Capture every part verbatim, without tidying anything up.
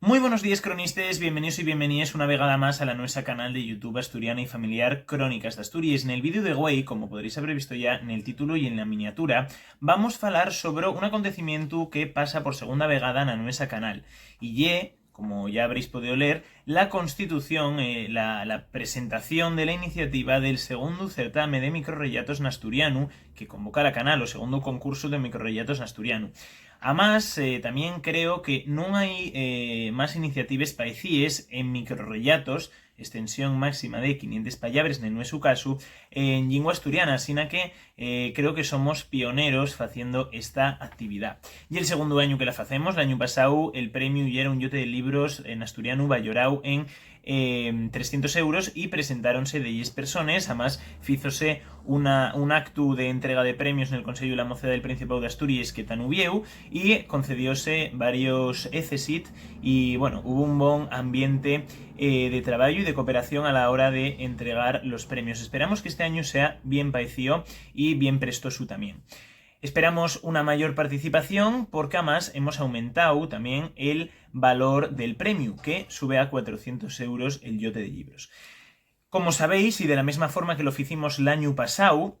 Mui bonos díes, cronistes, bienveníos y bienveníes una vegada más a la nuesa canal de YouTube asturiana y familiar Crónicas d'Asturies. Nel vídeu de güei, como podréis haber visto ya nel títulu y en la miniatura, vamos falar sobre un acontecimientu que pasa por segunda vegada na nuesa canal, y ye, como ya habréis podido leer, la constitución, eh, la, la presentación de la iniciativa del segundu certame de microrrellatos n'asturianu que convoca la canal, o segundu concursu de microrrellatos n'asturianu. Amás, eh, tamién creo que nun hai, eh, más iniciatives paecíes en microrrellatos, extensión máxima de quinientes pallabres nel nuesu casu, en llingua asturiana, asina que, eh, creo que somos pioneros faciendo esta actividá. Ye'l segundu añu que la facemos. L'añu pasáu el premiu yera un llote de llibros en asturianu valorao en, eh, trescientos euros y presentáronse delles persones. Amás, fízose una, un actu de entrega de premios nel Consellu de la Mocedá del Principáu d'Asturies que ta n'Uviéu y concedióse varios ECESIT y, bueno, hubo un bon ambiente, eh, de trabayu y de cooperación a la hora de entregar los premios. Esperamos que este añu sea bien paecío y bien prestosu tamién. Esperamos una mayor participación porque amás hemos aumentao tamién el valor del premiu, que sube a cuatrocientos euros el llote de llibros. Como sabéis, y de la mesma forma que lo ficimos l'añu pasáu,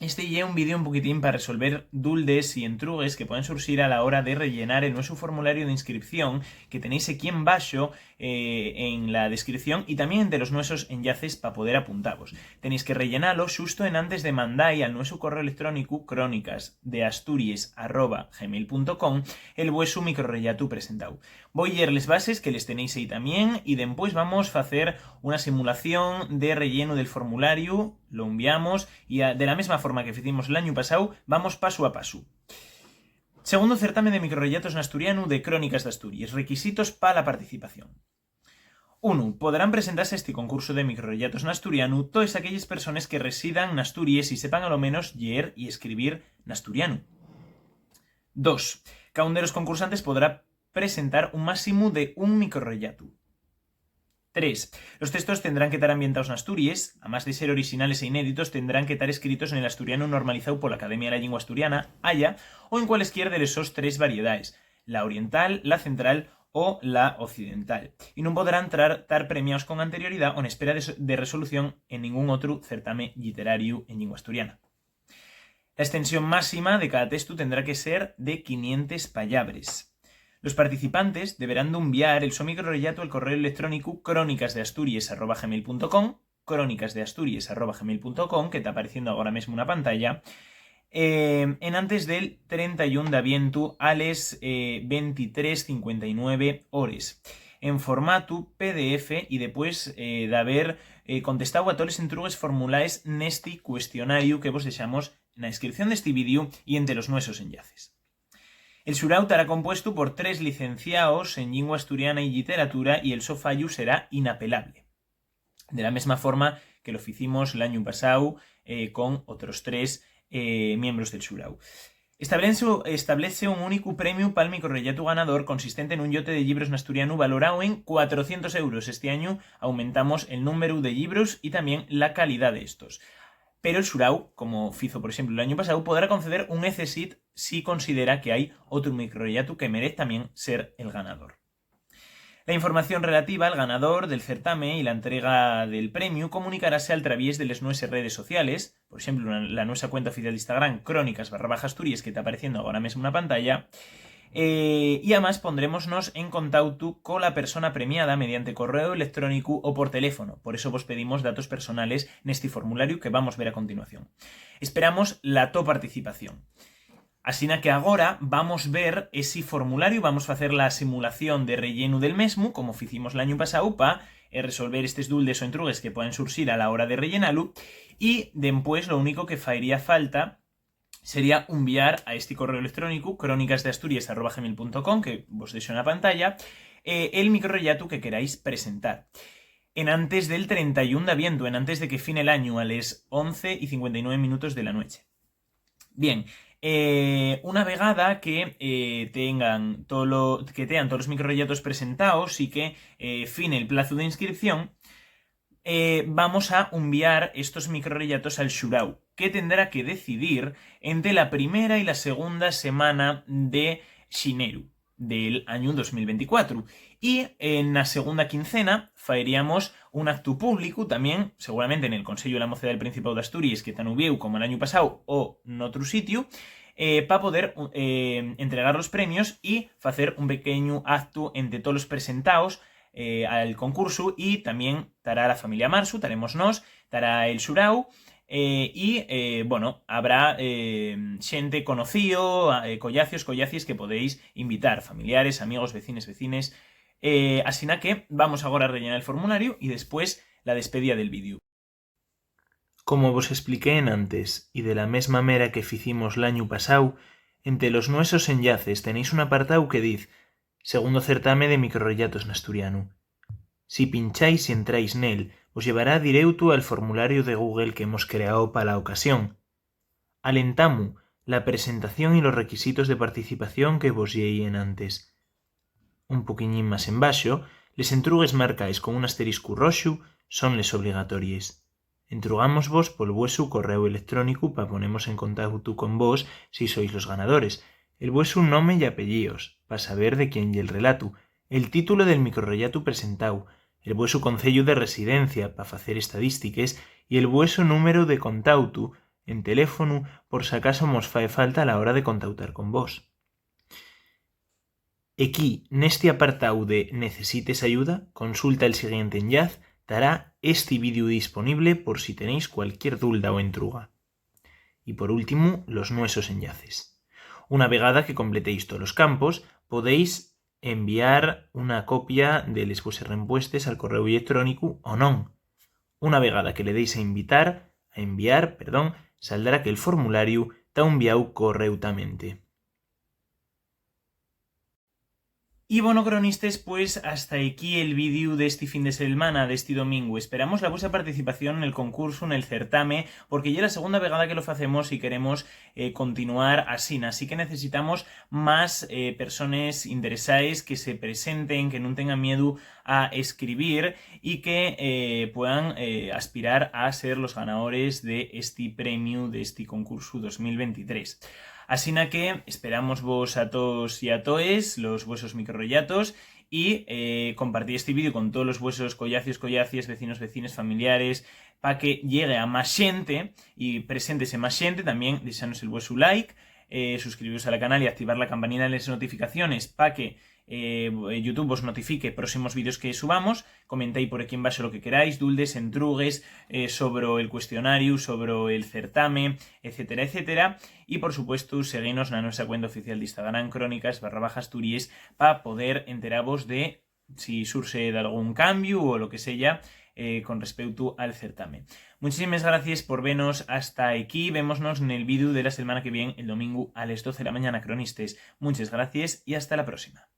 este ye un vídeo un poquitín pa resolver duldes y entrugues que puedan surxir a la hora de rellenar el nuesu formulariu d'inscripción que tenéis equí embaxo, eh, en la descripción y tamién ente los nuesos enllaces pa poder apuntavos. Tenéis que rellenalo xusto enantes de mandai al nuesu correu electrónicu crónicas de asturies arroba gmail punto com el vuesu microrrellatu presentáu. Voi lleer les bases, que les tenéis ehí tamién, y dempués vamos facer una simulación de rellenu del formulariu, lo enviamos y, a, de la mesma forma que ficimos l'añu pasáu, vamos pasu a pasu. Segundu certame de microrrellatos n'asturianu de Crónicas d'Asturies. Requisitos pa la participación. Unu. Poderán presentase a esti concursu de microrrellatos n'asturianu toes aquelles persones que residan n'Asturies y sepan a lo menos lleer y escribir n'asturianu. Dos. Caún de los concursantes podrá presentar un máximu de un microrrellatu. Tres. Los textos tendrán que tar ambientaos n'Asturies, amás de ser orixinales e inéditos, tendrán que tar escritos nel asturianu normalizáu pola Academia de la Llingua Asturiana, AYA, o en cualesquier de les sos tres variedaes, la oriental, la central o la occidental, y nun podrán trar, tar premiaos con anterioridá o n'espera de so-, de resolución en ningún otru certame lliterariu en llingua asturiana. La extensión máxima de cada testu tendrá que ser de quinientes pallabres. Los participantes deberán d'unviar el so microrrellatu al correu electrónicu crónicas de asturies arroba gmail punto com, crónicas de asturies arroba gmail punto com, que ta apareciendo agora mesmo na pantalla, eh, enantes del trenta y un d'avientu a les, eh, ventitrés cincuenta y nueve hores, en formatu PDF, y depués, eh, d'haber, eh, contestáu a toles entrugues formulaes nesti cuestionariu que vos dexamos na descripción d'esti vídeu y ente los nuesos enllaces. El xurau tará compuestu por tres licenciaos en llingua asturiana y lliteratura, y el so fallu será inapelable, de la mesma forma que lo ficimos l'añu pasáu, eh, con otros tres, eh, miembros del xurau. Establece, establece un únicu premiu pal microrrellatu ganador, consistente nun llote de llibros n'asturianu valorao en cuatrocientos euros. Esti añu aumentamos el númberu de llibros y tamién la calidá d'estos. Pero el xurau, como fizo, por exemplu, l'añu pasáu, podrá conceder un ECESIT si considera que hai otru microrrellatu que merez tamién ser el ganador. La información relativa al ganador del certame y la entrega del premiu comunicarase al traviés de les nueses redes sociales, por exemplu, la, la nuesa cuenta oficial d'Instagram, crónicas barra baja asturies, que ta apareciendo agora mesmo na pantalla, eh, y amás pondrémonos en contautu cola persona premiada mediante correu electrónicu o por teléfono. Por eso vos pedimos datos personales nesti formulariu que vamos ver a continuación. Esperamos la to participación. Asina que agora vamos ver esi formulariu, vamos facer la simulación de rellenu del mesmu, como ficimos l'añu pasáu, pa, eh, resolver estes duldes o entrugues que puedan surxir a la hora de rellenalu, y dempués lo único que faería falta sería unviar a esti correu electrónicu, crónicas de asturies arroba gmail punto com, que vos dexo na pantalla, eh, el microrrellatu que queráis presentar enantes del trenta y un d'avientu, enantes de que fine l'añu a les once y cincuenta y nueve minutos de la nueche. Bien, eh, una vegada que, eh, tengan tolo, que tean tolos microrrellatos presentaos y que, eh, fine el plazu d'inscripción, eh, vamos a unviar estos microrrellatos al xurau, que tendrá que decidir ente la primera y la segunda semana de xineru. del añu dos mil venticuatro. Y na segunda quincena faeríamos un actu públicu tamién, seguramente nel Consellu de la Mocedá del Principáu d'Asturies, que ta n'Uviéu, como l'añu pasáu, o n'otru sitiu, eh, pa poder, eh, entregar los premios y facer un pequeñu actu ente tolos presentaos, eh, al concursu, y tamién tará la familia Marsu, taremos nós, tará el xuráu, eh, y, eh, bueno, habrá, eh, xente conocío, a-, eh, collacios, collacies que podéis invitar, familiares, amigos, vecines, vecines. Eh, asina que vamos agora a rellenar el formulariu y después la despedida del vídeo. Como vos espliqué enantes, y de la mesma mera que ficimos l'añu pasáu, ente los nuesos enllaces tenéis un apartáu que diz "Segundo certame de microrrellatos n'asturianu". Si pincháis y entráis nel, vos llevará direutu al formulariu de Google qu'hemos creao pa la ocasión. Alentamu la presentación y los requisitos de participación que vos lleí enantes. Un poquiñín más embaxo, les entrugues marcaes con un asteriscu roxu son les obligatories. Entrugámosvos pol vuesu corréu electrónicu pa ponemos en contautu con vos si sois los ganadores, el vuesu nome y apellíos pa saber de quién ye'l relatu, el títulu del microrrellatu presentáu, el vuesu conceyu de residencia pa facer estadístiques y el vuesu númberu de contautu en teléfonu por s'acaso mos fae falta a la hora de contautar con vos. Equí, nesti apartáu de "Necesites ayuda?", consulta el siguiente enllaz, tará esti vídeu disponible por si tenéis cualquier dulda o entruga. Y por últimu, los nuesos enllaces. Una vegada que completéis tolos campos, podéis enviar una copia de les vueses rempuestes al corréu electrónicu o non. Una vegada que le deis a invitar, a enviar, perdón, saldrá que'l formulariu ta unviáu correutamente. Y bono, cronistes, pues hasta equí el vídeu d'esti fin de selmana, d'esti domingu. Esperamos la vuesa participación nel concursu, nel certame, porque ye la segunda vegada que lo facemos y queremos, eh, continuar asina. Así que necesitamos más, eh, persones interesaes que se presenten, que nun tengan miedu a escribir y que, eh, puedan, eh, aspirar a ser los ganadores de esti premiu, d'esti concursu dos mil ventitrés. Asina que esperámosvos a toos y a toes los vuesos microrrellatos y, eh, compartí esti vídeu con tolos vuesos collacios, collacies, vecinos, vecines, familiares, pa que llegue a más xente y preséntese más xente. Tamién dexanos el vuesu like, eh, suscribiros al canal y activar la campanina de les notificaciones pa que, eh, YouTube vos notifique próximos vídeos que subamos. Comentéi por aquí embaxo lo que queráis, duldes, entrugues, eh, sobre el cuestionariu, sobre el certame, etcétera, etcétera. Y, por supuesto, seguinos na nuestra cuenta oficial d'Instagram, crónicas barra baja asturies, pa poder enteravos de si surxe d'algún cambiu o lo que seya, eh, con respeutu al certame. Muchísimes gracies por venos hasta equí. Vémonos nel vídeu de la selmana que vien, el domingu a les doce de la mañana, cronistes. Munches gracies y hasta la próxima.